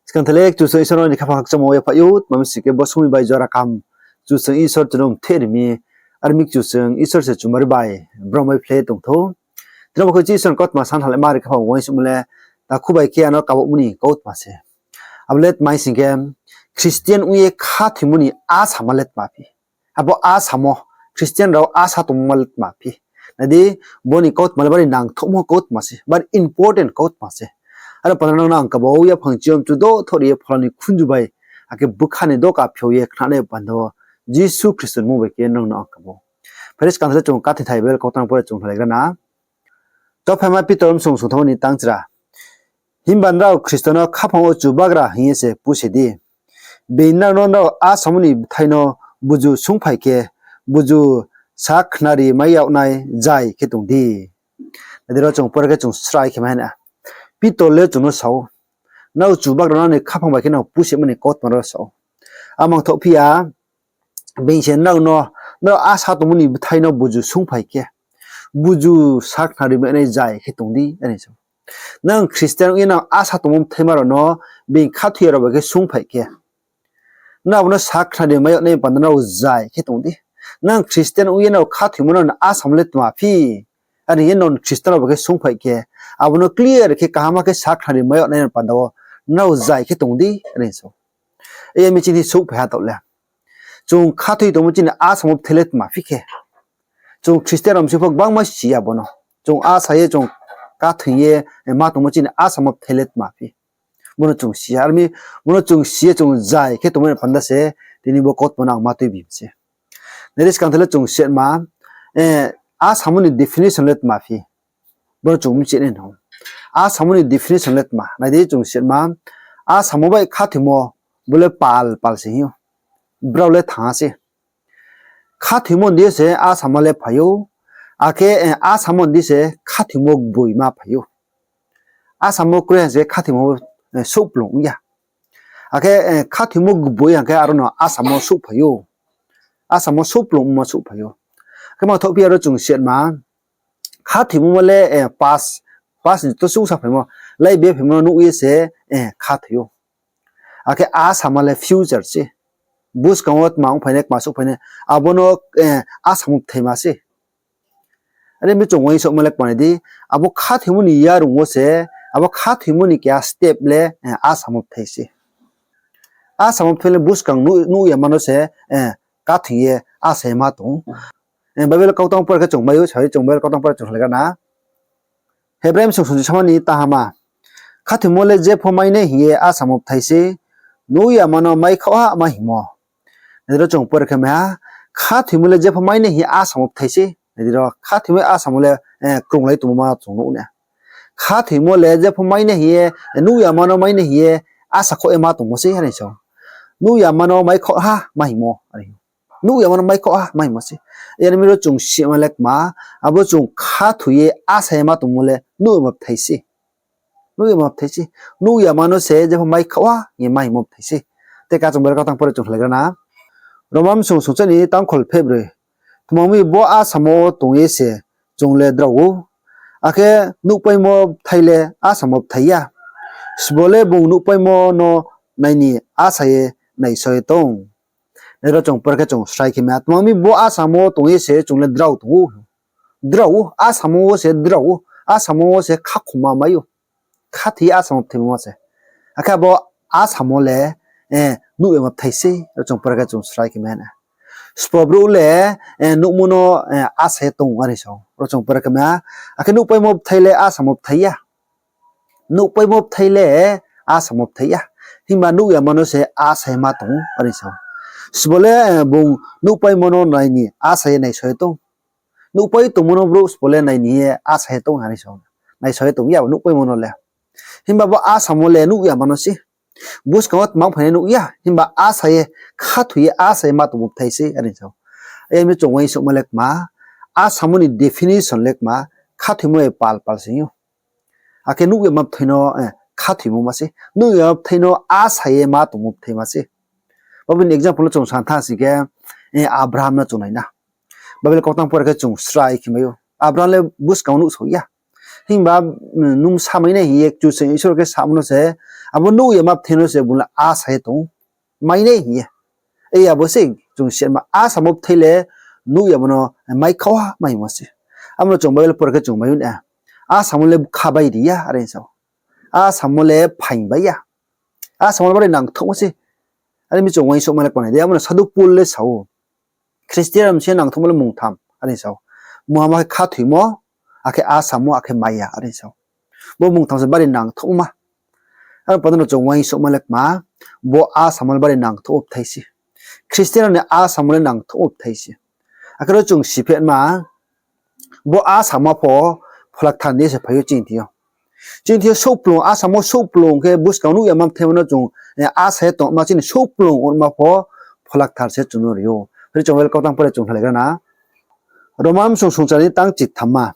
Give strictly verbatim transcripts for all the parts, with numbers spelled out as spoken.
Skang thai le Kchusoyang Isor no ni khaphang khakchangmo yaphaih ou, tma mi sing khe bo somoing bai jora kaham Kchusoyang Isor chung no mthe ri mi, are mi Kchusoyang Isor se chumari bai brao bai phlai tong thou. Tini bo khe Kchusoyang Isor ni kautma san halai ma ri khaphang uaingsouhmo le, takhu bai khe ano kabaohmo ni kautma se. Abo le tma mi sing khe, Christian ong ye khathoimo ni asamo le tma phi. Abo asamo, Christian rao asa tongmo le tma phi. Nai di, bo ni kautma le bari nangthouhmo kautma se, bari important kautma se. Aro panda nang no ang kabao yaphang chiyom chu do thori ye phola ni khunju bai, akhe bkha ni doka phiao ye khnanai panda wo, Jisu Khristo ni mmung bai khe nang no ang kabao. Phai di skang thai le chung kathingthai Bible kautang pore chung hlaigra na. Tophaima Pitor msong songthamo ni tangchra. Himba nrao Khristo no khaphang wo Chubagra hing ye se puse di. Being nrao no nrao asamo ni bthai no buju sungphai khe, buju sa khnari mai yag nai zai khe tong di. Nai di ro chung pore khe chung srai khe mai ha na. Pitor le chung no sa ou, nrao Chubagra no ni khaphang bai khe nrao pusemo ni kautma ro sa ou. Amang thoh phi ya, being se nrao no, nrao asa tongmo ni bthai no buju sungphai khe, buju sa khnari mai nai zai khe tong di, are sa ou. Nang Christian ong ye nang asa tongmo bthaima rao no being khathoi ya rao bai khe sungphai khe, nrao abo no sa khnari mai yag nai panda nrao zai khe tong di. Nang Christian ong ye nrao khathoimo no asamo le tma phi. Are hing ye non Christian rao bai khe sungphai khe, abo no clear khe kaham khe sa khnari mai yag nai panda wo nrao zai khe tong di, are sa ou. Iya mi chini souhphai ha taoh le. Chung khathoi tongmo chini asamo bthai le tma phi khe. Chung Christian rao msing pho gbangma si ya bo no. Chung asa ye chung khathoi ye ma tongmo chini asamo bthai le tma phi. Bo no chung si ya, are mi bo no chung si ye chung zai khe tongmo ni panda se, tini bo kautma no ang ma tuibi se. Nai di skang thai le chung sima, asamo ni definition le tma phi. Bo no chung mchi nai no. Asamo ni definition le tma. Nai di chung sima, asamo bai khathoimo, bo le pal pal se hing ou. Brao le thanng ha se. Khathoimo ni di se asamo le phai ou. Akhe, asamo ni di se khathoimo gboima phai ou. Asamo kroi ha se khathoimo, souhplung ong ya. Akhe, khathoimo gboi ha khe aro no asamo souhphai ou. Asamo souhplung ongmo souhphai ou. Khe ma thoh phi aro chung sima, khathoimo mo le, past, past ni to souhsa phaimo, lai be phaimo no nuh ye se, khathoi ou. Akhe asamo le future se. Buskang wo tma ongphai nai, tma souhphai nai, abo no, asamo bthaima se. Are mi chung uaingsouhmo le kma nai di, abo khathoimo ni yarung wo se, abo khathoimo ni keha step le, asamo bthai se. Asamo bthai le buskang nuh, nuh yama no se, khathoi ye asa ye ma tong ou. Bible kautang pore khe chung mai ou, sari chung Bible kautang pore chung hlaigra na. Hebrai msong songchi sama ni tahama. Khathoimo le jepho mainai hing ye asamo bthai se, nuh yama no maikhaoh ha ma hingmo. Nai di ro chung pore khe mai ha, khathoimo le jepho mainai hing ye asamo bthai se. Nai di ro khathoimo asamo le, krunglai tongmo ma chung nuh na. Khathoimo le jepho mainai hing ye, nuh yama no mainai hing ye, asa khaoh ye ma tongmo se are sa ou. Nuh yama no maikhaoh ha ma hingmo are. Nuh yama no maikhaoh ha ma hingmo se. Iya ni mi ro chung sima le kma, abo chung khathoi ye asa ye ma tongmo le nuh yama bthai se. Nuh yama bthai se. Nuh yama no se jepho maikhaoh ha hing ye ma hingmo bthai se. Tei ka chung Bible kautang pore chung hlaigra na. Roma msong songcha ni tangkhol phehbroi. Tma mi bo asamo wo tong ye se chung le drao ou. Akhe nuhpaimo bthai le asamo bthai ya. Sbo le bung nuhpaimo no nai ni asa ye naisao ye tong. Nai ro chung pore khe chung srai khe mai ha. Tma mi bo asamo wo tong ye se chung le drao tong ou. Drao ou, asamo wo se drao ou, asamo wo se khakhoma mai ou. Khathoi ye asamo bthaimo ma se. Akhe abo asamo le, nuh yama bthai se, ro chung pore khe chung srai khe mai ha na. Sbo brouh le, nuhmo no, asa ye tong are sa ou. Ro chung pore khe mai ha, akhe nuhpaimo bthai le asamo bthai ya. Nuhpaimo bthai le asamo bthai ya. Himba nuh yama no se asa ye ma tong ou are sa ou. Sbo le, bung nuhpaimo no nai ni asa ye naisao ye tong. Nuhpai tongmo no brouh sbo le nai ni ye asa ye tong are sa ou. Naisao ye tong ya bo nuhpaimo no le. Himba bo asamo le nuh yama no se. Buskang wo tma ongphai nai nuh ya, himba asa ye, khathoi ye asa ye ma tongmo bthai se are sa ou. Iya mi chung uaingsouhmo le kma, asamo ni definition le kma, khathoimo ye pal pal se hing ou. Akhe nuh yama bthai no, khathoimo ma se. Nuh yama bthai no asa ye ma tongmo bthai ma se. Bo ni example no chung sa thanng sing khe, Abraham no chung nai na. Bible kautang pore khe chung srai khe mai ou. Abraham le buskang wo nuhsao ya. Himba, mm, nung sa mai nai hing ye Kchusoyang Isor khe samo no se, abo nuh yama bthai no se bung le asa ye tong ou. Mai nai hing ye. Ei abo se chung sima, asamo bthai le nuh yamo no mai khaoh ha maimo se. Abo no chung Bible por khe chung mai ou na. Asamo le bkha bai ri ya, are sao. Asamo le phaing bai ya. Asamo le bari nangthouhmo se. Are mi chung uaingsouhma le kmanai di, abo no Sadhu Paul le sa ou. Christian rao ni se nangthouhmo le mungtham, are sao. Muhama khe khathoimo, akhe asamo, akhe maya, are sao. Bo mungtham se bari nangthouhma. Aro panda no chung uaingsouhma le kma, bo asamo le bari nangthouh bthai se. Christian rao ni asamo le nangthouh bthai se. Akhe ro chung siphehma, bo asamo pho Pholakthar ni se phai ou chini thing yo. Chini thing yo souhplung, asamo souhplung khe buskang nuh yama bthaima no chung, eh, asa ye tongma chini souhplung ongma pho Pholakthar se chung no ri ou. Phai di chung Bible kautang pore chung salaigra na. Roman bsung sungchar ni tang chitham ma.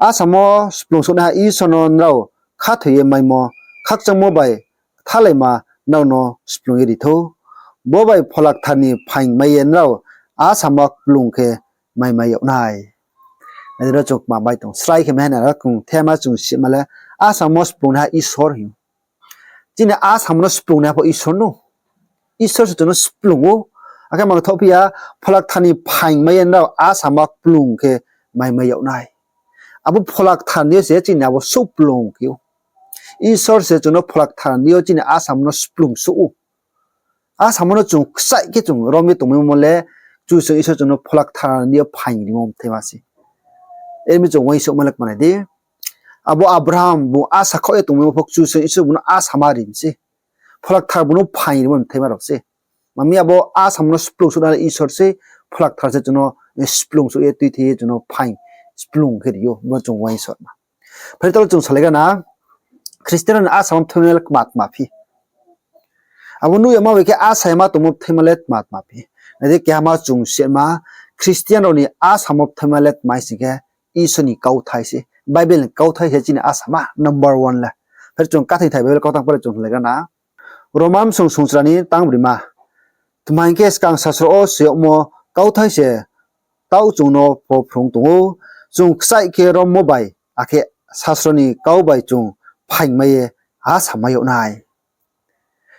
Asamo splung souhnaiha Isor no nrao khathoi ye maimo, khakchangmo bai thalaima nrao no splung ye ri thou. Bo bai Pholakthar ni phaing mai ye nrao asamo kplung khe maimai yag nai. Nai di ro chung kma bai tong, srai khe mai ha na ro kung thema chung sima le, asamo splungnaiha Isor hing ou. Chini asamo no splungnaiha pho Isor no. Isor se chung no splung ou. Akhe mangthaoh phi ya, Pholakthar ni phaing mai ye nrao asamo kplung khe maimai yag nai. Abo Pholakthar ni yo se chini abo souhplung khe ou. Isor se chung no Pholakthar ni yo chini asamo no splung souh ou. Asamo no chung kchaih khe chung rom ye tongmaimo le, Kchusoyang Isor chung no Pholakthar ni yo phaing rimo bthaima se. Are mi chung uaingsouhma le kmanai di. Abo Abraham bung asa khaoh ye tongmaimo pho Kchusoyang Isor bung no asama ri mi se. Pholakthar bung no phaing rimo bthaima rao se. Mami abo asamo no splung souhnaiha le Isor se, Pholakthar se chung no splung souh ye tuithei ye chung no phaing splung khe ri ou, bo chung uaingsouhma. Phai di talo chung salaigra na, Christian rao ni asamo bthaima le kma tma phi. Abo nuh yama bai khe asa yama tongmo bthaima le tma tma phi. Nai di kehama chung sima, Christian rao ni asamo bthaima le tma sing khe, Isor ni kauthai se. Bible ni kauthai se chini asama number one le. Phai di chung kathing thai Bible kautang pore chung salaigra na. Roman bsung sungchar ni tang brima. Tma hing khe skang sasro wo soi yagmo kauthai se taoh chung no pho phrung tong ou, chung kchaih khe rommo bai, akhe sasro ni kau bai chung phaing mai ye asa mai yag nai.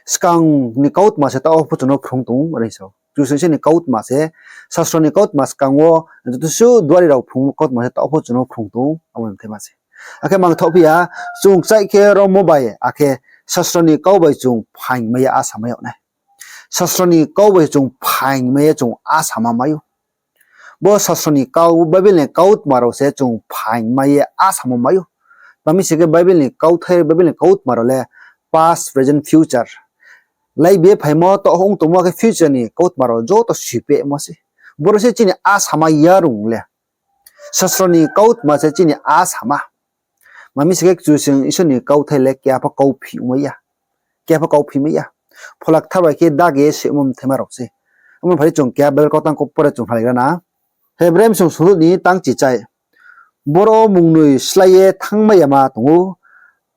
Skang ni kautma se taoh pho chung no phrung tong ou, are sao. Kchusoyang Isor ni kautma se, sasro ni kautma skang wo, joto suh duari rao phrung kautma se taoh pho chung no phrung tong ou, abo ni bthaima se. Akhe mangthaoh phi ya, chung kchaih khe rommo bai, akhe sasro ni kau bai chung phaing mai ye asa mai yag nai. Sasro ni kau bai chung phaing mai ye chung asama mai ou. Bo sasro ni kau, Bible ni kautma rao se chung phaing mai ye asamo mai ou. Tma mi sing khe Bible ni kauthai, Bible ni kautma rao le past, present, future. Laibi ye phaimo, taoh ong tongmo khe future ni kautma rao joto sipehmo se. Boro se chini asama yarung le. Sasro ni kautma se chini asama. Tma mi sing khe Kchusoyang Isor ni kauthai le keha pho kauphi mai ya. Keha pho kauphi mai ya. Pholakthar bai khe dagi ye soimo bthaima rao se. Abo ni phai di chung keha Bible kautang pore chung salaigra na. Hebrai bsung sungruh ni tang chichai. Boro wo mungnoi slái ye thanngmai yama tong ou.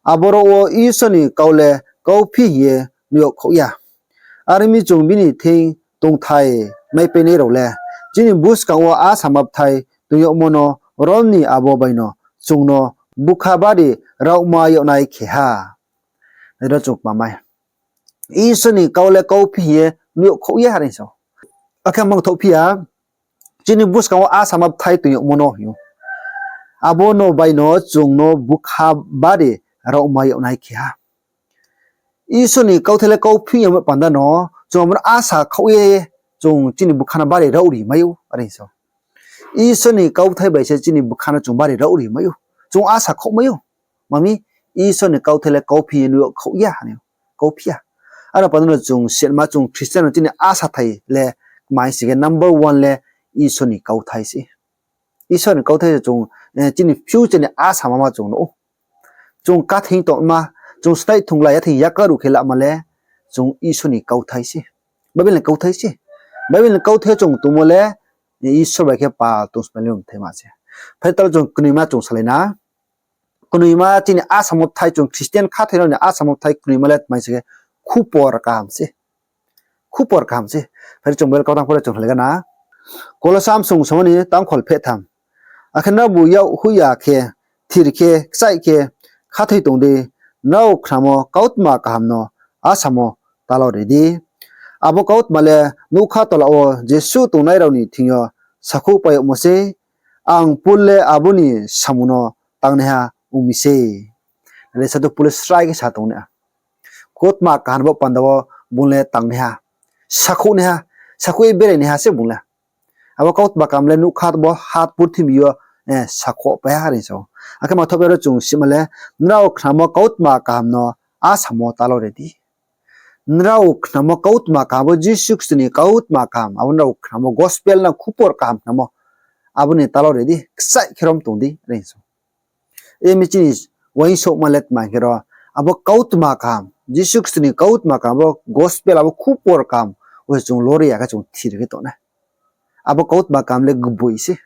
Aboro wo Isor ni kau le kauphi hing ye nuh yag khouh ya. Are mi chung bini thing tongthai maipainai rao le, chini buskang wo asama bthai tong yagmo no rom ni abo bai no chung no bkha bari raohma yag nai khe ha. Nai di ro chung kma mai. Isor ni kau le kauphi hing ye nuh yag khouh ya, are sao. Akhe mangthaoh phi ya, chini buskang wo asama bthai tong yagmo no hing ou. Abo no bai no chung no bkha bari raohma yag nai khe ha. Isor ni kauthai le kauphi yamo panda no, chung abo no asa khaoh ye, chung chini bkha no bari raoh ri mai ou, are sao. Isor ni kauthai bai se chini bkha no chung bari raoh ri mai ou. Chung asa khaoh mai ou. Mami, Isor ni kauthai le kauphi ye nuh yag khouh ya, hing ou. Kauphi ya. Aro panda no chung sima chung Christian no chini asa thai le kmai sing khe number one le Isor ni kauthai se. Isor ni kauthai se chung, eh, chini future ni asama ma chung nuh ou. Chung kathing tongma, chung slái thunglai ya thing yakaruh khe lama le, chung Isor ni kauthai se. Bible ni kauthai se. Bible ni kauthai chung tongmo le, Isor bai khe pal tong smailai bthaima se. Phai di talo chung knoima chung salai na. Knoima chini asamo bthai chung Christian khathoi rao ni asamo bthai knoima le tma sing khe khupor kaham se. Khupor kaham se. Phai di chung Bible kautang pore chung salaigra na. Kolosa bsung songruh ni tang kholphehtham. Akhe nraobu yak hoih ya khe thir khe, kchaih khe, khathoi tong di, nrao khnamo kautma kaham no asamo ta laori di. Abo kautma le nougkha tola wo jesuh tongnai rao ni thing yo sakhouhpai yagmo sei, ang Pol le abo ni samung no tangnaiha ong mi sei. Are sadu Pol le srai khe sa tong na. Kautma kaham bo panda wo bung le tangnaiha, sakhouhnaiha, sakhouh ye berainaiha se bung le. Abo kautma kaham le nougkha bo ha purthimbi yo sakhouhpai ha are sa ou. Akhe mangthoh bai ro chung sima le, nrao khnamo kautma kaham no asamo ta laori di. Nrao khnamo kautma kaham, abo Jisu Khristo ni kautma kaham, abo nrao khnamo gospel no khupor kaham khnamo, abo ni ta laori di, kchaih khe rom tong di are sa ou. E mi chini uaingsouhma le tma hing khe ro, abo kautma kaham, Jisu Khristo ni kautma kaham, abo gospel, abo khupor kaham wo se chung lori ya khe chung thir khe tong nai. Abo kautma kaham le gboi se.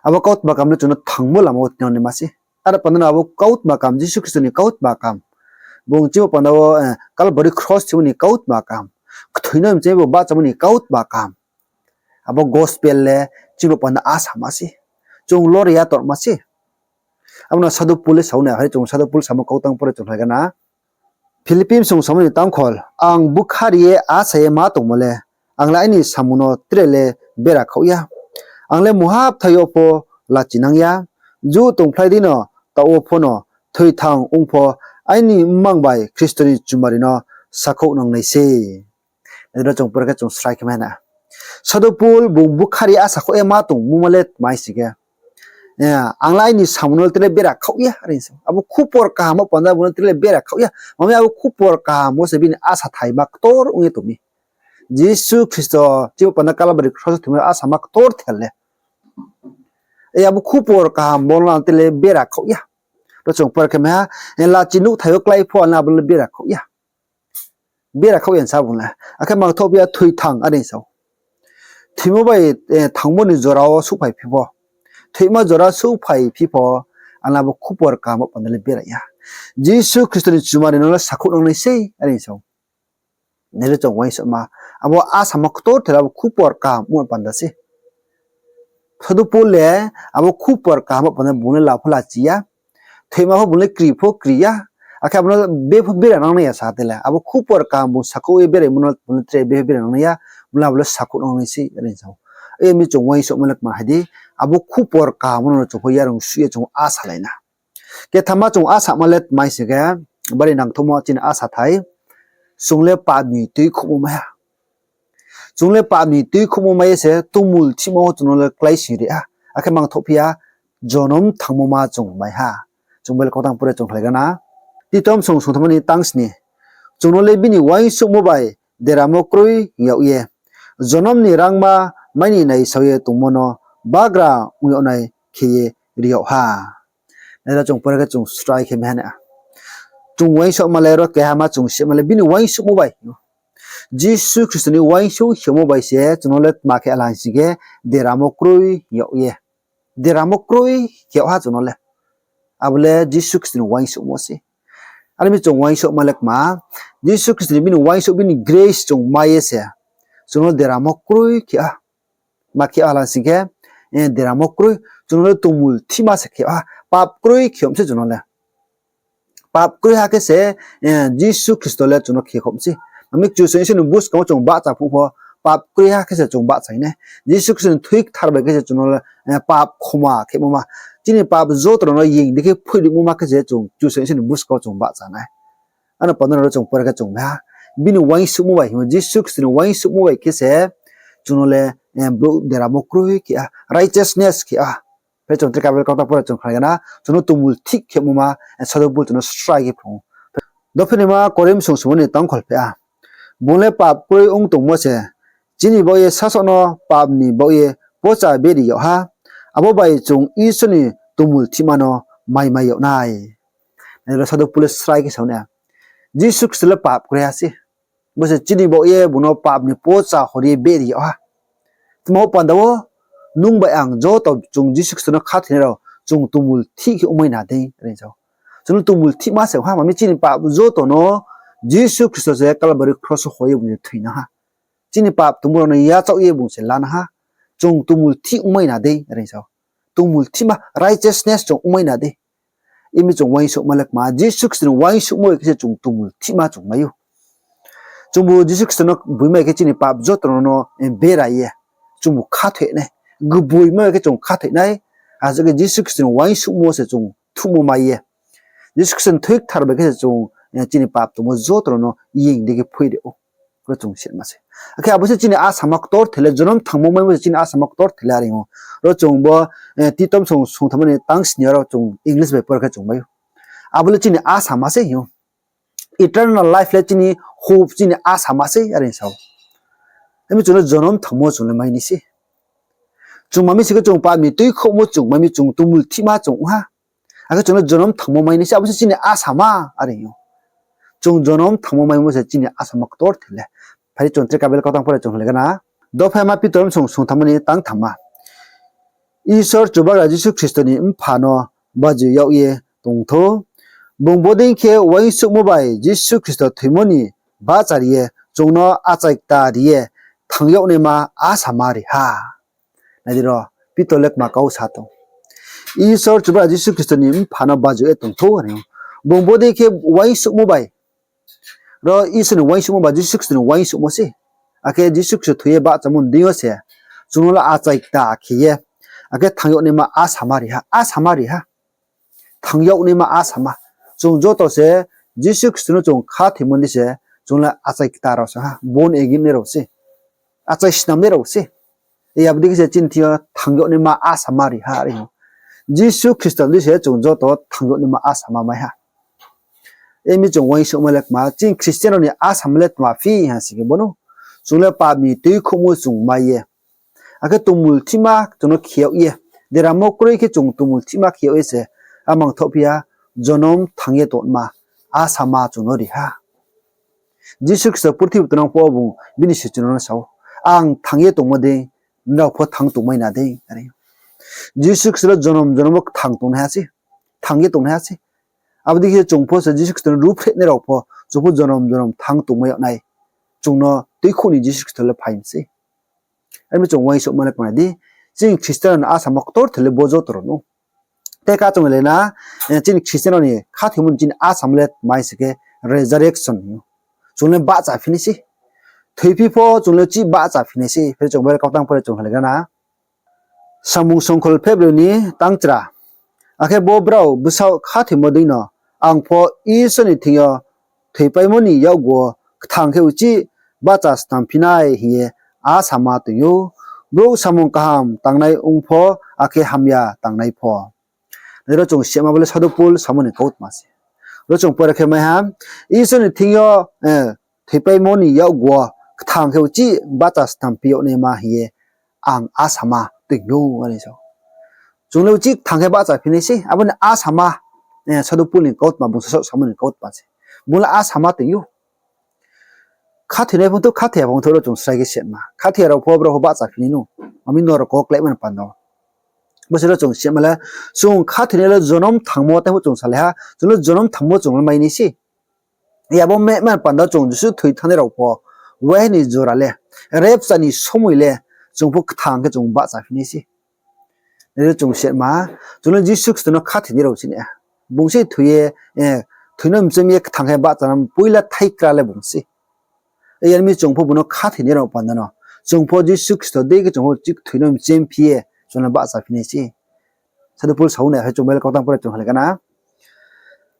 Abo kautma kaham le chung no thangmo lama wo tinang naima se. Are panda no abo kautma kaham, Jisu Khristo ni kautma kaham, bung chini panda wo Kalbari kros thimo ni kautma kaham, kthoi no mchemi bo bahchamo ni kautma kaham, abo gospel le chini panda asama se. Chung lori ya torma se. Abo no sadu Pol le sa ou na, hai chung sadu Pol samo kau tang pore chung lai gana. Philippi bsung samo ni tangkhol, ang bkha ri ye asa ye ma tongmo le, ang le aini samung no tre le bera khaoh ya. Ang le mungha bthai yo pho lachinang ya, ju tongphlai dei no taoh wo pho no, thoithang ong pho, aini mmang bai Khristo ni chumari no sakhouh nangnai sei. Nai di ro chung pore khe chung srai khe mai na. Sadu Pol bung bkha ri asa khaoh ye ma tongmo ma le tma hing si khe, ang le aini samung no tre le bera khaoh ya are sa ou. Abo khupor kaham wo panda bung no tre le bera khaoh ya. Mami abo khupor kaham wo se bini asa thaima ktor ong ye tong mi. Jisu Khristo chini panda Kalbari kros thimo asama ktor thel le. Abo khupor kaham bo no tre le bera khaoh ya. Ro chung pore khe mai ha, lachi nuhthai yo klái pho ang le abo le bera khaoh ya. Bera khaoh ya sa bung le. Akhe mangthoh phi ya thoithang are sa ou. Thoimo bai thangmo ni jora wo souhphai phi pho, thoima jora souhphai phi pho, ang le abo khupor kaham wo panda le bera ya. Jisu Khristo ni chumari no le sakhouh nangnai sei are sa ou. Nai di ro chung uaingsouhma, abo asamo ktor thel abo khupor kaham wo panda se. Sadu Pol le abo khupor kaham wo panda bung le la pho lachi ya, thoima pho bung le kri pho kri ya, akhe abo no be pho bera nangnai ya sa te le. Abo khupor kaham bung sakhouh ye beraimo no bung le tre be pho bera nangnai ya, bung le abo le sakhouh nangnai sei are sa ou. E mi chung uaingsouhma le tma hai di, abo khupor kaham no chung pho yarung suh ye chung asalai na. Kethama chung asama le tma hing si khe, bari nangthouhmo chini asa thai, chung le pap ni tuikhouhmo mai ha. Chung le pap ni tuikhouhmo mai ye se tongmul thihma wo chung no le kláising ri ha. Akhe mangthoh phi ya, jonom thanngmo ma chung mai ha. Chung Bible kau tang pore chung khlai gana. Titom sung sungthamma ni tangsni. Chung no le bini uaingsouhmo bai deramo kroi hing yag ye, jonom ni rangma mai ni naisao ye tongmo no bagra ong yag nai khe ye ri yag ha. Nai di ro chung pore khe chung srai khe mai ha na. Chung uaingsouhma le ro kehama chung sima le bini uaingsouhmo bai. Jisu Khristo ni uaingsouh hingmo bai se chung no le tma khe ala hing si khe deramo kroi hing yag ye. Deramo kroi khe yag ha chung no le. Abo le Jisu Khristo ni uaingsouhmo se. Are mi chung uaingsouhma le kma, Jisu Khristo ni bini uaingsouh bini grace chung mai ye se chung no deramo kroi khe ha. Ma khe ha la sing khe, deramo kroi, chung no le tongmul thihma se khe ha, pap kroi khe om se chung no le. Pap kroi ha khe se Jisu Khristo le chung no khe khom se. Ami Kchusoyang Isor ni buskang wo chung bahcha phuh pho, pap kroi ha khe se chung bahcha nai. Jisu Khristo ni thoi kthar bai khe se chung no le pap khoma khemo ma. Chini pap joto rao no ying di khe phoih rimo ma khe se chung Kchusoyang Isor ni buskang wo chung bahcha nai. Ano panda no ro chung pore khe chung mai ha. Bini uaingsouhmo bai himo, Jisu Khristo ni uaingsouhmo bai khe se chung no le brouh deramo kroi khe ha, righteousness khe ha. Phai chung tre Bible kau tang pore chung khlai gana, chung no tongmul thih khemo ma, sadu Pol chung no srai khe phrung ou. Dophinima Korinth bsung sungmo ni tangkhol phe ha. Bung le pap kroi ong tongmo se, chini baoh ye sasaoh no pap ni baoh ye pocha beri yag ha, abo bai chung Isor ni tongmul thihma no maimai yag nai. Nai di ro sadu Pol le srai khe sa ou na. Jisu Khristo le pap kroi ha se. Bo se chini baoh ye bung no pap ni pocha hor ye beri yag ha. Tma panda wo, nung bai ang joto chung Jisu Khristo no khathoinai rao chung tongmul thih khe ongmai na dei are sa ou. Chung no tongmul thihma se ha, mami chini pap joto no Jisu Khristo se Kalbari kros wo hor ye bung se thoinang ha. Chini pap tongmo rao no yachaoh ye bung se lanang ha. Chung tongmul thih ongmai na dei are sa ou. tongmulthihma, righteousness chung ongmai na dei. Imi chung uaingsouhma le kma, Jisu Khristo ni uaingsouhmo bai khe se chung tongmulthihma chung mai ou. Chungbu Jisu Khristo no gboimai khe chini pap joto no, no, eh, bera ye chungbu khathoi nai. Gboimai khe chung khathoi nai. Asuh khe Jisu Khristo ni uaingsouhmo se chung thuhmo mai ye, Jisu Khristo ni thoi kthar bai khe se chung, eh, chini pap tongmo joto no ying dei khe phui ri ou. Ro chung sima se. Akhe abo se chini asama ktorther le, jonom thangmo maimo se chini asama ktorther le are ou. Ro chung bo, eh, Titom song songtham ni tang sni yo ro chung English bai por khe chung mai ou. Abo le chini asama se hing ou. Eternal life le chini hope, chini asama se are sa ou. Imi chung le jonom thangmo chung le mai ni se. Chung ma mi se khe chung pap ni tuikhouhmo chung ma mi, chung tongmulthihma chung ong ha. Akhe chung le jonom thangmo mai ni se, abo se chini asama are ou. Chung jonom thangmo maimo se chini asama ktorther le. Phai di chung tre Bible kautang pore chung hinglaigana. Dophaima Pitor song songtham ni tang thamma. Isor Chubagra Jisu Khristo ni Mpha no baji yag ye tong thou. Bung bodei khe uaingsouhmo bai Jisu Khristo thoimo ni bahchari ye chung no achai kta ri ye thanng yag naima asama ri ha. Nai di ro, Pitor le kma kau sa tong. Isor Chubagra Jisu Khristo ni Mpha no baji ye tong thou are ou. Bung bodei khe uaingsouhmo bai. Ro Isor ni uaingsouhmo ba Jisu Khristo ni uaingsouhmo se. Akhe Jisu Khristo thoi ye bahchamo ni deing yo se chung no le achai kta khe ye, akhe thanng yag naima asama ri ha, asama ri ha. Thanng yag naima asama. Chung joto se Jisu Khristo no chung khathoimo ni se, chung le achai kta rao se ha, born again nai rao se. Achai snamnai rao se. Abo dei khe se chini thing yo thanng yag naima asama ri ha are ou. Jisu Khristo ni se chung joto thanng yag naima asama mai ha. Imi chung uaingsouhma le kma, chini Christian rao ni asama le tma phi ha sing khe bo no. Chung le pap ni tuikhouhmo chung mai ye, akhe tongmulthihma chung no khe yag ye, deramo kroi khe chung tongmulthihma khe yag ye se, amang thoh phi ya, jonom thanng ye tongma asama chung no ri ha. Jisu Khristo purthimbi tongnang pho bung bini sichu rao no sa ou, ang thanng ye tongmo dei, nrao pho thanng tongmai na dei are. Jisu Khristo le jonom jonom wo kthang tongnaiha se, thanng ye tongnaiha se. Abo dei khe chung pho se Jisu Khristo no ruhphreh nai rao pho, chung pho jonom jonom thanng tongmai yag nai. Chung no tuikhouh ni Jisu Khristo le phai mi se. Aro mi chung uaingsouhma le kma di, chini Christian rao ni asama ktorther le bo joto rao no. Tei ka chung le na, eh, chini Christian rao ni khathoimo ni chini asama le tma se khe resurrection hing ou. Chung le bahchaphi nai se. Thoiphi pho chung le chih bahchaphi nai se. Phai di chung Bible kautang pore chung hinglaigana. Samung songkhol February ni tang chra. Akhe bo brao bsaoh khathoimo deino ang pho Isor ni thing yo thoipaimo ni yakgu wo kthang khe uchih bahcha snam phi nai hing ye asama toing ou. Brouh samung kaham tangnai ong pho, akhe hamya tangnai pho. Nai ro chung sima bo le Sadhu Pol samo ni kautma se. Ro chung pore khe mai ha, Isor ni thing yo, eh, thoipaimo ni yakgu wo kthang khe uchih bahcha snam phi yag naima hing ye ang asama toing ou are sa ou. Chung le uchih kthang khe bahchaphi nai se, abo ni asama, eh, Sadhu Pol ni kautma, bung sasaoh samo ni kautma se. Bung le asama toing ou. Khathoinai phung thou, khathoi ya phung thou ro chung srai khe sima. Khathoi ya rao pho brao pho bahchaphi nai nou. Ami nrao kau kláima ni panda wo. Bo se ro chung sima le, chung khathoinai le jonom thangmo tei pho chung salai ha, chung le jonom thangmo chung le mai nai se. Abo mehma ni panda chung jesuh thoi thanngnai rao pho, wai ni jora le, rapture ni somoi le, chung pho kthang khe chung bahchaphi nai se. Nai di chung sima, chung le Jisu Khristo no khathoinai rao se nai. Bung se thoi ye, eh, thoi no mchem ye kthang khe bahcha nai poila thaikra le bung se. Yar mi chung pho bung no khathoinai rao panda no. Chung pho Jisu Khristo dei khe chung pho chik thoi no mchem phi ye, chung le bahchaphi nai se. Sadhu Pol sa ou nai, hai chung Bible kautang pore chung hinglaigana.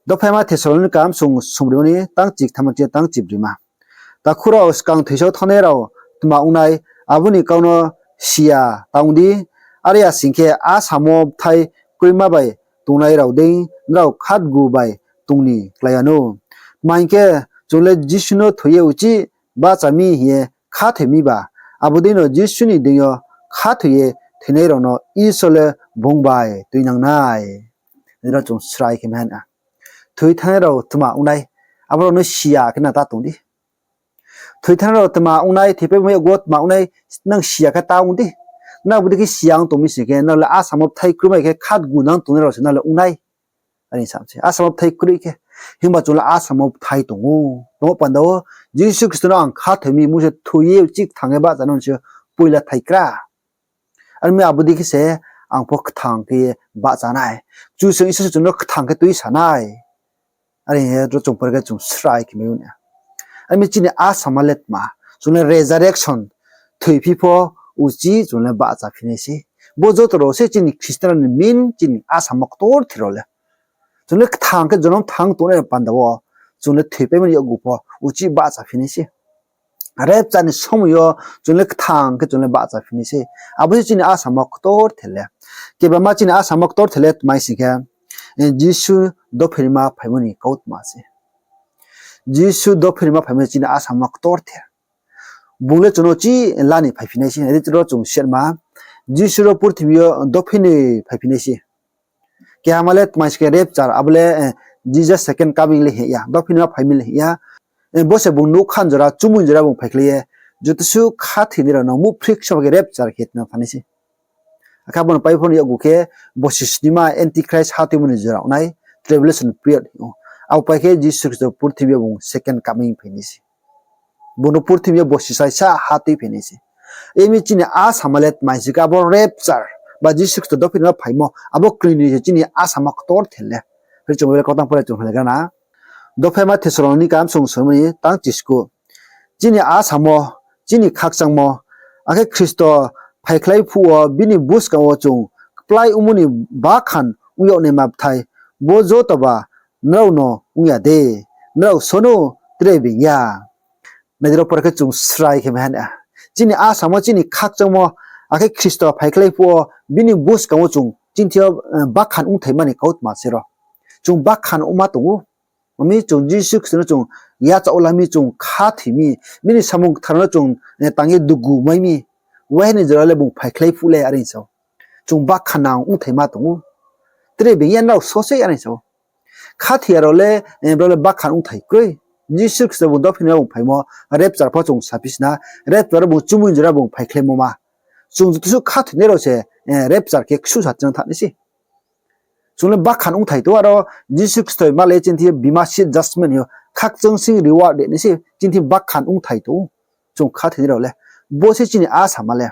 Dophaima Thessalonika msung sungbrima ni tang chitham chi tang chibroima. Takhu rao, skang thoisao thanngnai rao tma ong nai, abo ni kau no si ya ta ong di, are ya sing khe asamo bthai kroima bai tongnai rao dei nrao khatgu bai tong ni klái ya nou. Tma hing khe, chung le Jisu no thoi ye uchih bahcha mi hing ye khathoi mi ba, abo deino Jisu ni deing yo khathoi ye thoinai rao no Isor le bung bai tuinang nai. Nai ro chung srai khe mai ha na. Thoi thanngnai rao tma ong nai, abo rao no si ya khe nang ta tong di. Thoi thanngnai rao tma ong nai, thoipaimo yakgu wo tma ong nai, nang si ya khe ta ong di. Nang abo dei khe si ya ong tong mi sing khe, nang le asamo bthai kroimai khe khatgu nang tongnai rao se nang le ong nai. Are sa se, asamo bthai kroi khe. Himba chung le asamo bthai tong ou. Tongmo panda wo, Jisu Khristo no ang khathoi mi, bung se thoi ye uchih kthang ye bahcha nai se poila thaikra. Are mi abo dei khe se, ang pho kthang khe ye bahcha nai. Kchusoyang Isor se chung no kthang khe tuisa nai. Are hing ye ro chung pore khe chung srai khe mai ou na. Are mi chini asama le tma, chung le resurrection, thoiphi pho uchih chung le bahchaphi nai se. Bo joto rao se chini Christian ni main chini asama ktorther rao le. Chung le kthang khe jonom thang tongnai panda wo, chung le thoipaimo ni yakgu pho uchih bahchaphi nai se. Rapture ni somoi yo chung le kthang khe chung le bahchaphi nai se. Abo se chini asama ktorther le. Kebama chini asama ktorther le tma hing khe, eh, Jisu dophinima phaimo ni kautma se. Jisu dophinima phaimo chini asama ktorther. Bung le chung no uchih la ni phaiphi nai se. Nai di ro chung sirma, Jisu ro purthimbi yo dophinoi phaiphi nai se. Kehama le tma hing khe rapture, abo le, eh, Jesus second coming le hing ya, dophinima phaimo le hing ya. Eh, bo se bung nougkha jora, chumui jora bung phaikhlai ye, joto suh khathoinai rao no muhphriksa khe rapture khe tma phanai se. Akhe abo ni pai pho ni yakgu khe, bosi snima Antichrist hatuimo ni jora ong nai, tribulation period hing ou. Abo pai khe Jisu Khristo purthimbi yo bung second coming phainai se. Bung no purthimbi yo bosi saisa hatui phainai se. Emi chini asama le tma hing khe abo rapture, ba Jisu Khristo dophinima phaimo, abo knoi ni se chini asama ktorther le. Hri chung Bible kautang pore chung halagra na. Dophaima Thessalonika msung soimani tang chisku. Chini asamo, chini khakchangmo, akhe Khristo phaikhlai phuh wo bini buskang wo chung kplái ongmo ni bakhan ong yag naima bthai, bo joto ba nrao no ong ya de, nrao sono tre being ya. Nai di ro pore khe chung srai khe mai ha na. Chini asamo, chini khakchangmo, akhe Khristo phaikhlai phuh wo bini buskang wo chung chini thing yo, eh, bakhan ongthaima ni kautma se ro. Chung bakhan ongma tong ou. Ami chung Jisu Khristo no chung yachaoh la mi, chung khathoi mi, bini samung kthar no chung, eh, tang ye dugu mai mi. Waiha ni jora le bung phaikhlai phuh le are hing sa ou. Chung bakhan nang ongthaima tong ou. Tre being ya nrao so se are hing sa ou. Khathoi ya rao le, eh, brao le bakhan ongthai kroi. Jisu Khristo bung dophinima bung phaimo, rapture pho chung saphi sna, rapture bung chumui jora bung phaikhlaimo ma. Chung joto suh khathoinai rao se, eh, rapture khe ksuh sa chinang thanai se. Chung le bakhan ongthai tong ou, aro Jisu Khristo ma le chini thing yo bima seat judgment yo khakchang sing reward de nai se chini thing bakhan ongthai tong ou. Chung khathoinai rao le. Bo se chini asama le.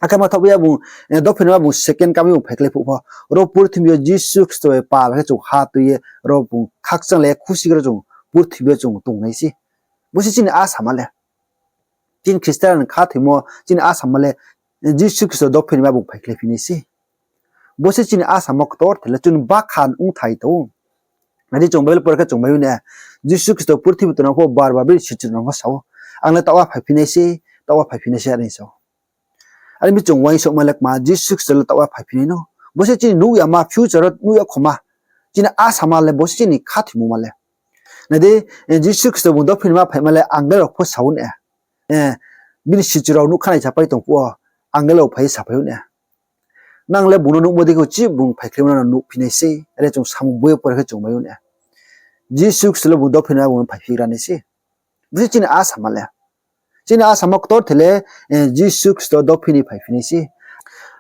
Akhe ma thaoh ya bung, eh, dophinima bung second coming bung phaikhlai phuh pho, ro purthimbi yo Jisu Khristo bai pal khe chung hatui ye, ro bung khakchang le khusi khe ro chung purthimbi yo chung tongnai se. Bo se chini asama le. Chini Christian khathoimo chini asama le, eh, Jisu Khristo dophinima bung phaikhlaiphi nai se. Bo se chini asamo ktorther le, chung bakhan ongthai tong ou. Nai di chung Bible pore khe chung mai ou na, Jisu Khristo purthimbi tongnang pho bar bar bini sichu rao no pho sa ou, ang le taoh wo phaiphi nai se, taoh wo phaiphi nai se are hing sa ou. Are mi chung uaingsouhma le kma, Jisu Khristo le taoh wo phaiphi nai no. Bo se chini nuh yama, future wo nuh ya khoma. Chini asama le, bo se chini khathoimo ma le. Nai di, eh, Jisu Khristo bung dophinima phaima le angel rao pho sa ou na. Eh, bini sichu rao nuhkha nai sapai tong phuh wo, angel rao phai saphai ou na. Nang le bung no nuhmo dei khe uchih bung phaikhlaimo no nuhphi nai se, are chung samung boi yo pore khe chung mai ou na. Jisu Khristo le bung dophinima bung no phaiphigra nai se. Bo se chini asama le. Chini asama ktorther le, eh, Jisu Khristo dophini phaiphi nai se.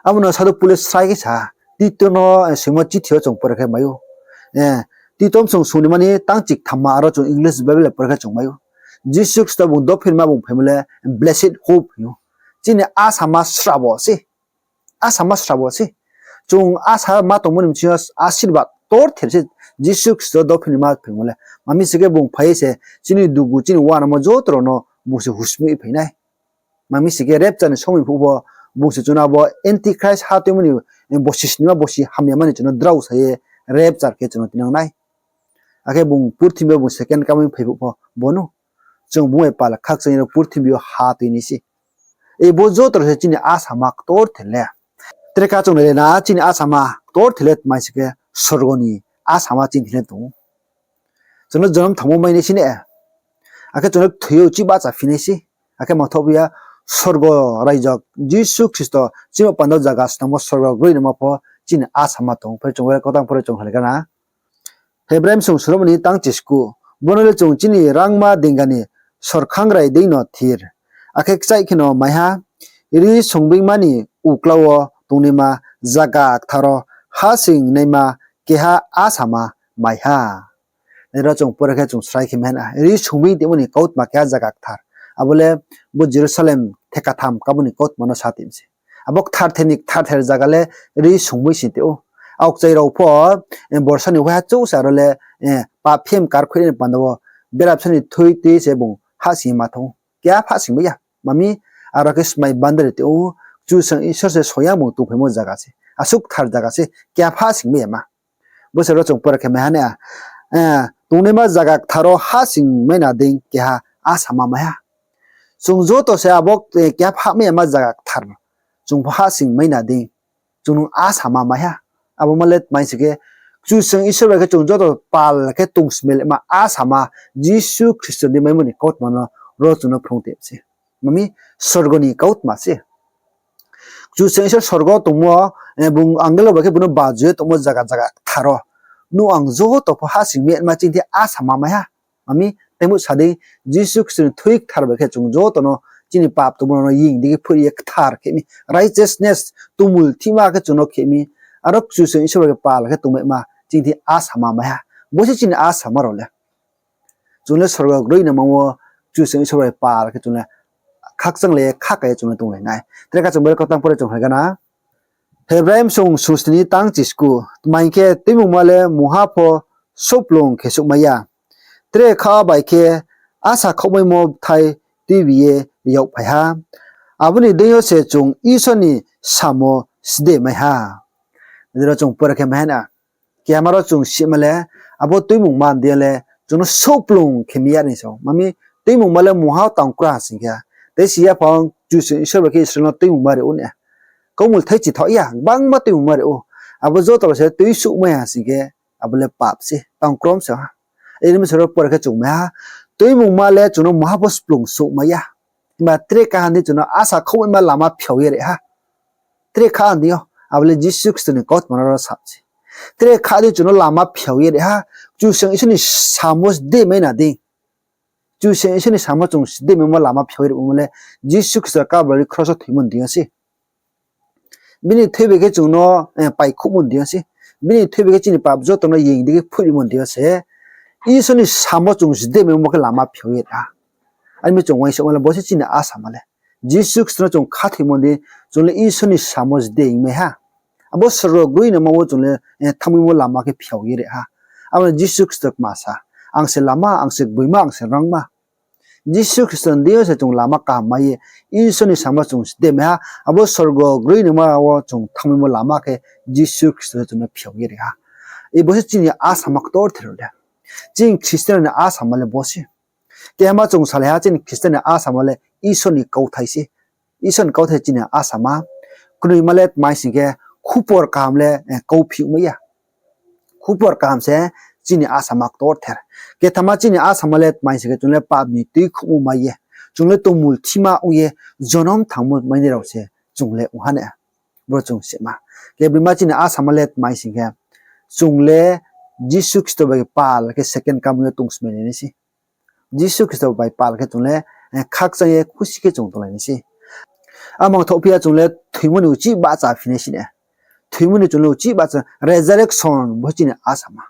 Abo no Sadhu Pol le srai khe sa, Tito no, eh, soimo chithi yo chung pore khe mai ou. Eh, Tito msung sung ni mani tang chikthamma aro chung English Bible le pore khe chung mai ou. Jisu Khristo bung dophinima bung phaimo le blessed hope hing ou. Chini asama srabo se. Asama srabo se. Chung asa ma tongmo ni bsing yo asirbad ktorther se Jisu Khristo dophinima phaimo le. Mami si khe bung phai ye se chini dugu, chini uanamo joto rao no bung se husmui phai nai. Mami si khe rapture ni somoi phuh pho bung se chung no abo Antichrist hatuimo ni, eh, bosi snima bosi hamyama ni chung no drao sa ye rapture khe chung no tinang nai. Akhe bung purthimbi yo bung second coming phai phuh pho bo no chung bung bai pal khakchang ye ro purthimbi yo hatui nai se. Ei bo joto rao se chini asama ktorther le. Tre khe chung nai le na chini asama ktorther le tma hing se khe sorgo ni asama chini thing le tong ou. Chung no jonom thangmo mai nai se ne. Akhe chung no thoi yo uchih bahchaphi nai se. Akhe ma thaoh ya sorgo raijak Jisu Khristo chini panda zaga snamo sorgo groinamo pho chini asama tong ou. Phai chung bai kautang pore chung halagra na. Hebrai msung sung ni tang chisku. Bo no le chung chini rangma dingani sorkhangrai dei no thir. Akhe kchaih khe no mai ha, ri songbeingma ni uklau wo tongnaima zaga kthar wo ha sing naima keha asama mai ha. Nai ro chung pore khe chung srai khe mai ha na. Ri songbeing tongmo ni kautma keha zaga kthar. Abo le bo Jerusalem thekatham kabo ni kautma no sa tong se. Abo ktharther ni ktharther zaga le ri sungmui sing tong ou. Aokchai rao pho, borsa ni waiha chouh se aro le, pap phem karkhui ni panda wo, berabsa ni thui tui se bung hahsing ye ma thanng ou. Keha pho hahsingmai ya. Mami, aro khe smai bandari tong ou, Kchusoyang Isor se soyang bung tongphaimo zaga se. Asuh kthar zaga se, keha pho hahsingmai ya ma. Bo se ro chung pore khe mai ha na, tongnaima zaga kthar wo hahsingmai na dei keha asama mai ha. Chung joto se abo, keha pho hahmai ya ma zaga kthar. Chung pho hahsingmai na dei. Chung no asama mai ha. Abo ma le tmai sing khe, Kchusoyang Isor bai khe chung joto pal khe tongsmai le ma asama Jisu Khristo ni maimo ni kautma no ro chung no phrung tong se. Mami, sorgo ni kautma se. Kchusoyang Isor sorgo tongmo, bung angel rao bai khe bung no baju ye tongmo zaga zaga kthar wo. Nung ang joto pho hahsingmai ma chini thing asama mai ha. Mami, teimu sa dei, Jisu Khristo ni thui kthar bai khe chung joto no chini pap tongmo no ying dei khe phoih ye kthar khe mi, righteousness, tongmulthima khe chung no khe mi, aro Kchusoyang Isor bai khe pal khe tongmai ma chini thing asama mai ha. Bo se chini asama rao le. Chung le sorgo groinama wo Kchusoyang Isor bai pal khe chung le khakchanglai ye khakai ye chung le tonglai nai. Tre kha chung bo le kautang pore chung hai gana. Hebrai bsung sungsni tang chisku, tma hing khe tuimungma le mungha pho souhplung khe souhmai ya. Tre kha bai khe asa khaohmaimo bthai tuibi ye yagphai ha. Abo ni deing yo se chung Isor ni samo sdemai ha. Ro chung pore khe mai ha na. Kehama ro chung sima le, abo tuimungma deing yo le chung no souhplung khe mi ya ni sao. Mami, tuimungma le mungha tangkra ha sing khe. Tei si ya phang Kchusoyang Isor bai khe Israel no tuimungma ri ou na. Kaumul thai chithaoh ya, gbangma tuimungma ri ou. Abo joto rao se tui souhmai ha sing khe, abo le pap se, tangkrom se ha. Eri mi se ro pore khe chung mai ha, tuimungma le chung no mungha pho splung souhmai ya. Himba tre kaha ni chung no asa khaohmaima lama phiao ye ri ha. Tre kha ni yo, abo le Jisu Khristo ni kautma no ro sa se. Tre kha ni chung no lama phiao ye ri ha, Kchusoyang Isor ni samo sdemai na dei. Kchusoyang Isor ni samo chung sdemaimo lama phiao ye rimo le, Jisu Khristo Kalbari kros wo thoimo ni deing yo se. Bini thui bai khe chung no, paikhouhmo ni deing yo se. Bini thui bai khe chini pap joto no ying dei khe phoih rimo ni deing yo se. Isor ni samo chung sdemaimo khe lama phiao ye ri ha. Are mi chung uaingsouhma le bo se chini asama le. Jisu Khristo no chung khathoimo ni, chung le Isor ni samo sdemai ha. Abo sorgo groinama wo chung le, thanngmaimo lama khe phiao ye ri ha. Abo no Jisu Khristo kma sa, ang se lama, ang se gboima, ang se rangma. Jisu Khristo ni deing yo se chung lama kaham mai ye, Isor ni samo chung sdemai ha, abo sorgo groinama wo chung thanngmaimo lama khe Jisu Khristo se chung no phiao ye ri ha. Bo se chini asama ktorther le. Chini Christian ni asama le bo se. Kehama chung salai ha chini Christian ni asama le Isor ni kauthai se. Isor ni kauthai chini asama. Knoima le tmai sing khe khupor kaham le, kauphi ongmai ya. Khupor kaham se chini asama ktorther. Kethama chini asama le tmai sing khe chung le pap ni tuikhouhmo mai ye, chung le tongmulthima ong ye, jonom thangmo mainai rao se chung le ong ha na. Bro chung sima. Kebroima chini asama le tmai sing khe, chung le Jisu Khristo bai pal khe second coming yo tongsmai nai nai se. Jisu Khristo bai pal khe chung le, khakchang ye khusi khe chung tonglai nai se. Amang thohphi ya chung le thoimo ni uchih bahchaphi nai se na. Thoimo ni chung le uchih bahcha, resurrection bo chini asama.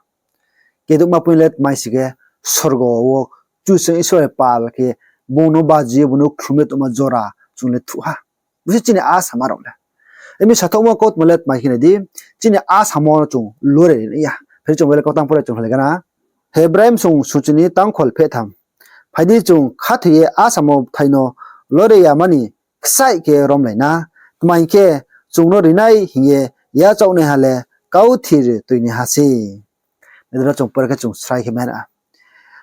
Kedouhma poing le tmai sing khe sorgo wo Kchusoyang Isor bai pal khe bung no baji ye bung no khlum ye tongma jora chung le thuh ha. Bo se chini asama rao le. Emi sathouhmo kautma le tmai khe nai di, chini asamo no chung lore ri nai ya. Phai chung bo le kautang pore chung halai gana. Hebrai bsung sungchini tangkhol phehtham. Phai di chung khathoi ye asamo bthai no lore yama ni kchaih khe romlai na. Tma hing khe, chung no rinai hing ye yachaohnaiha le kau thir toinaiha se. Nai di ro chung pore khe chung srai khe mai na.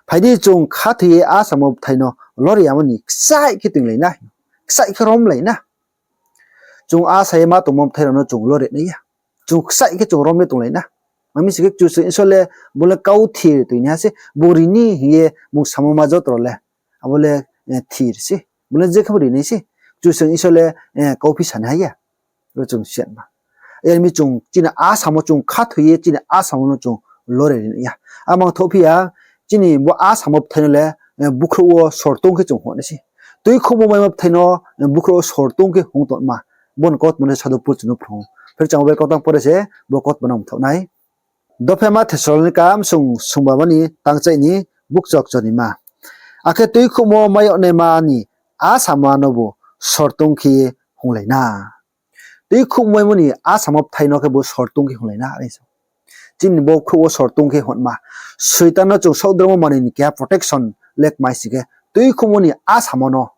Phai di chung khathoi ye asamo bthai no lore yama ni kchaih khe toinglai na. Kchaih khe romlai na. Chung asa ye ma tongmo bthai rao no chung lore nai ya. Chung kchaih khe chung rom ye tonglai na. Mami sing khe Kchusoyang Isor le, bung le kau thir toinaiha se, bung ri ni hing ye bung samo ma joto rao le. Abo le, thir se. Bung le jekhe bo ri nai se. Kchusoyang Isor le, kauphi sanaiha ya. Ro chung siatma. Yar mi chung chini asamo chung khathoi ye chini asamo no chung lore ri nai ya. Amang thohphi ya, chini bo asamo bthai no le, bkhrouh wo sortong khe chung hong nai se. Tuikhouhmo maimo bthai no, bkhrouh wo sortong khe hong tongma. Bo ni kautma no se Sadhu Pol chung no phrung ou. Phai chung bo le kautang pore se, bo kautma no mthaoh nai. Dophema Thessalonika bsung sungbama ni tangchaih ni bukchokchor ni ma. Akhe tuikhouhmo mai yagnaima ni asamo nobu sortong khe ye hunglai na. tuikhouhmaimo ni asamo bthai no khe bo sor tong khe hunglai na, are sa ou. Chini bo bkhrouh wo sor tong khe hotma, Soitan no chung saohdromo manoi ni keha protection le kmai sing khe, tuikhouhmo ni asamo no,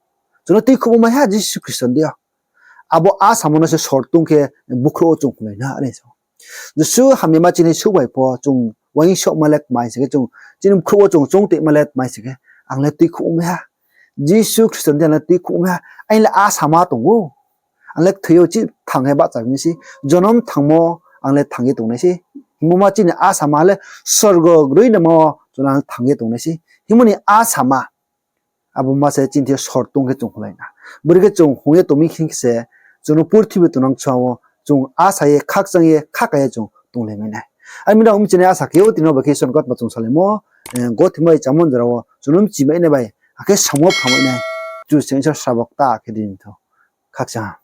chung no tuikhouhmo mai ha Jisu Khristo ni deing yo. Abo asamo no se sor tong khe bkhrouh wo chung hunglai na, are sa ou. Jesuh hamyama chini souh bai pho chung uaingsouhma le kmai sing khe, chung chini bkhrouh wo chung choungtoima le kmai sing khe, ang le tuikhouh mai ha. Jisu Khristo ni deing yo ang le tuikhouh mai ha. Aini le asama tong ou. Ang le kthoi yo chih thang ye bahcha nai se. Jonom thangmo ang le thang ye tongnai se. Himba ma chini asama le sorgo groinaima wo chung ang thang ye tongnai se hingmo ni asama. Abo ma se chini thing yo sor tong khe chung hunglai na. Bori khe chung hung ye tong mi hing khe se, chung no purthimbi tongnang kchang wo chung asa ye, khakchang ye, khaka ye chung tonglai mai nai. Are mi nrao mchinai asa khe ou, tini bo khe Isor ni kautma chung salaimo, gothe mai chámo jora wo chung no mchimai nai bai, akhe samo phrangmai nai. Kchusoyang Isor srabo kta khe di ni thou. Khakchang ha.